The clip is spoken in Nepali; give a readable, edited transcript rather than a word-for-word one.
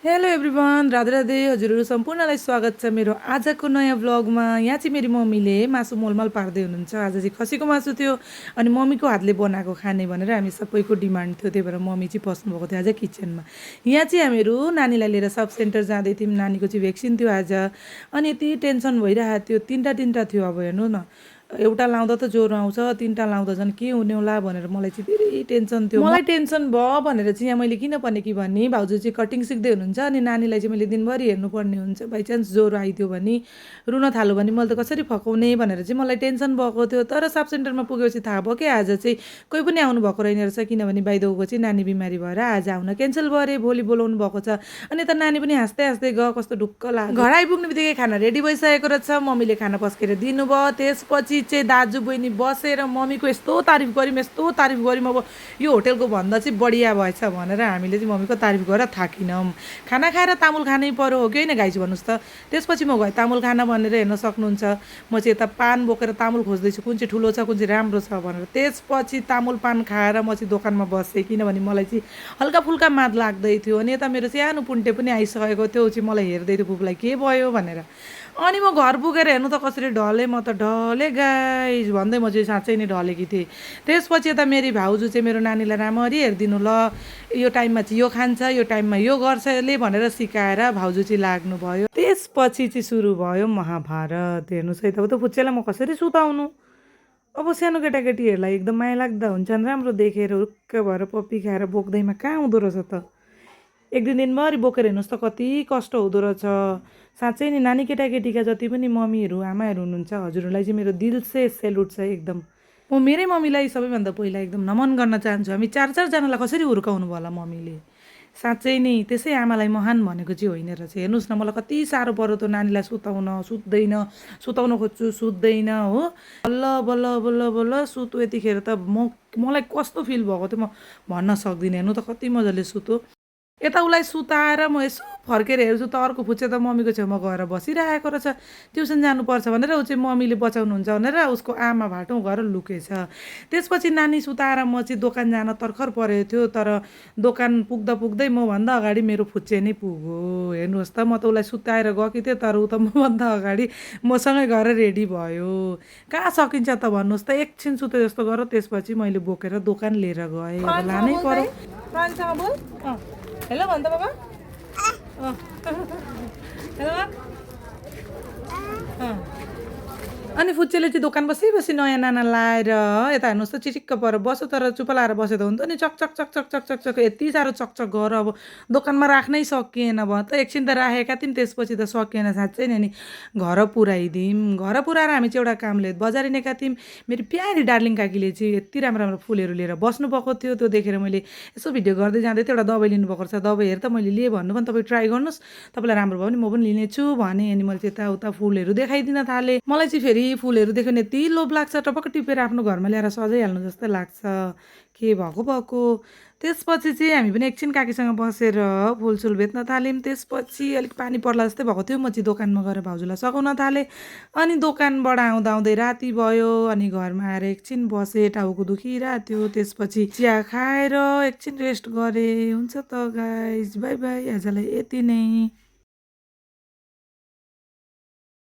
Hello everyone, Radhe Radhe. हजुरहरू सम्पूर्णलाई स्वागत छ मेरो आजको नयाँ भ्लगमा। यहाँ चाहिँ मेरी मम्मीले मासु मोलमाल पार्दै हुनुहुन्छ। आज चाहिँ खसीको मासु थियो अनि मम्मीको हातले बनाएको खाने भनेर हामी सबैको डिमान्ड थियो, त्यही भएर मम्मी चाहिँ पस्नुभएको थियो आज किचनमा। यहाँ चाहिँ हामीहरू नानीलाई लिएर सब सेन्टर जाँदै थियौँ। नानीको चाहिँ भ्याक्सिन थियो आज, अनि यति टेन्सन भइरहेको थियो। तिनवटा थियो। अब हेर्नु न, एउटा लाउँदा त ज्वरो आउँछ, तिनवटा लाउँदा झन् के हुने होला भनेर मलाई चाहिँ धेरै टेन्सन थियो। मलाई टेन्सन भयो भनेर चाहिँ यहाँ मैले किन भने कि भने भाउजू चाहिँ कटिङ सिक्दै हुनुहुन्छ अनि नानीलाई चाहिँ मैले दिनभरि हेर्नुपर्ने हुन्छ। बाइचान्स ज्वरो आइदियो भने, रुन थाल्यो भने मैले त कसरी फकाउने भनेर चाहिँ मलाई टेन्सन भएको थियो। तर सब सेन्टरमा पुगेपछि थाहा भयो कि आज चाहिँ कोही पनि आउनु भएको रहेन रहेछ, किनभने बाइदौको चाहिँ नानी बिमारी भएर आज आउन क्यान्सल भयो अरे, भोलि बोलाउनु भएको छ। अनि त नानी पनि हाँस्दै हाँस्दै गयो, कस्तो ढुक्क लाग्यो। घर आइपुग्ने बित्तिकै खाना रेडी भइसकेको रहेछ, मम्मीले खाना पस्केर दिनुभयो। त्यसपछि चाहिँ दाजु बहिनी बसेर मम्मीको यस्तो तारिफ गऱ्यौँ, अब यो होटेलको भन्दा चाहिँ बढिया भएछ भनेर हामीले चाहिँ मम्मीको तारिफ गरेर थाकिनौँ। खाना खाएर तामुल खानै पर्यो, हो कि होइन गाइज भन्नुहोस् त। त्यसपछि म गएँ तामुल खाना भनेर, हेर्न सक्नुहुन्छ। म चाहिँ यता पान बोकेर तामुल खोज्दैछु, कुन चाहिँ ठुलो छ कुन चाहिँ राम्रो छ भनेर। त्यसपछि तामुल पान खाएर म चाहिँ दोकानमा बसेँ, किनभने मलाई चाहिँ हल्का फुल्का माद लाग्दै थियो। अनि यता मेरो सानो पुन्टे पनि आइसकेको थियो, चाहिँ मलाई हेर्दै थियो बुबुलाई के भयो भनेर। अनि म घर पुगेर हेर्नु त कसरी ढलेँ, म त ढलेँ गाइज भन्दै म चाहिँ साँच्चै नै ढलेकी थिएँ। त्यसपछि यता मेरी भाउजू चाहिँ मेरो नानीलाई राम्ररी हेरिदिनु ल, यो टाइममा चाहिँ यो खान्छ, यो टाइममा यो गर्छ यसले भनेर सिकाएर भाउजू चाहिँ लाग्नुभयो। त्यसपछि चाहिँ सुरु भयो महाभारत। हेर्नुहोस् है त, त फुच्चेलाई म कसरी सुताउनु। अब सानो केटाकेटीहरूलाई एकदम माया लाग्दा हुन्छ नि, राम्रो देखेर हुक्क भएर पप्पी खाएर बोक्दैमा कहाँ हुँदो रहेछ त। एक दुई दिनभरि बोकेर हेर्नुहोस् त कति कष्ट हुँदो रहेछ। साँच्चै नै नानी केटाकेटीका जति पनि मम्मीहरू आमाहरू हुनुहुन्छ, हजुरहरूलाई चाहिँ मेरो दिल से सेल्युट छ एकदम। म मेरै मम्मीलाई सबैभन्दा पहिला एकदम नमन गर्न चाहन्छु। हामी चार चारजनालाई कसरी हुर्काउनु भयो होला मम्मीले। साँच्चै नै त्यसै आमालाई महान भनेको चाहिँ होइन रहेछ। हेर्नुहोस् न, मलाई कति साह्रो पऱ्यो त नानीलाई सुताउन खोज्छु सुत्दैन हो। बल्ल बल्ल बल्ल बल्ल सुतो। यतिखेर त मलाई कस्तो फिल भएको थियो म भन्न सक्दिनँ। हेर्नु त कति मजाले सुतो। यता उसलाई सुताएर म यसो फर्केर हेर्छु त अर्को फुच्चे त मम्मीको छेउमा गएर बसिरहेको रहेछ। ट्युसन जानुपर्छ भनेर ऊ चाहिँ मम्मीले बचाउनुहुन्छ भनेर उसको आमा भाटौँ गएर लुकेछ। त्यसपछि नानी सुताएर म चाहिँ दोकान जान तर्खर परेको थियो, तर दोकान पुग्दा पुग्दै मभन्दा अगाडि मेरो फुच्चे नै पुग्यो। हेर्नुहोस् त, म त उसलाई सुताएर गएकी थिएँ, तर ऊ त मभन्दा अगाडि मसँगै गएर रेडी भयो। कहाँ सकिन्छ त भन्नुहोस् त। एकछिन सुते जस्तो गर, त्यसपछि मैले बोकेर दोकान लिएर गएँ। अब लानै पर्यो। प्राणसँग बोल। हेलो भन्छ बाबा। हेलो। अनि फुच्चेले चाहिँ दोकान बसी नयाँ नाना लाएर यता हेर्नुहोस् त चिचिक्क परेर बस्यो, तर चुप लाएर बस्यो त हुन्छ नि। चकचक चकचक चकचक चक यति साह्रो चकचक गर, अब दोकानमा राख्नै सकिएन भयो त। एकछिन त राखेका थियौँ, त्यसपछि त सकिएन साँच्चै नै नि। घर पुऱ्याइदिउँ। घर पुऱ्याएर हामी चाहिँ एउटा कामले बजार हिँडेका थियौँ। मेरो प्यारी डार्लिङ काकीले चाहिँ यति राम्रो राम्रो फुलहरू लिएर बस्नुभएको थियो। त्यो देखेर मैले यसो भिडियो गर्दै जाँदै थियो। एउटा दबाई लिनुभएको रहेछ, दबाई हेर त मैले लिएँ भन्नु पनि, तपाईँ ट्राई गर्नुहोस्, तपाईँलाई राम्रो भयो भने म पनि लिनेछु भने। अनि मैले चाहिँ यताउता फुलहरू देखाइदिन थालेँ। मलाई चाहिँ फेरि फुलहरू देख्यो भने यति लोभ लाग्छ, टपक्क टिपेर आफ्नो घरमा ल्याएर सजाइहाल्नु जस्तै लाग्छ। के भएको। त्यसपछि चाहिँ हामी पनि एकछिन काकीसँग बसेर फुलसुल बेच्न थाल्यौँ। त्यसपछि अलिक पानी पर्ला जस्तै भएको थियो, म चाहिँ दोकानमा गएर भाउजूलाई सघाउन थालेँ। अनि दोकानबाट आउँदा आउँदै राति भयो। अनि घरमा आएर एकछिन बसेँ, टाउको दुखिरहेको थियो। त्यसपछि चिया खाएर एकछिन रेस्ट गरेँ। हुन्छ त गाइज, बाई बाई, आजलाई यति नै।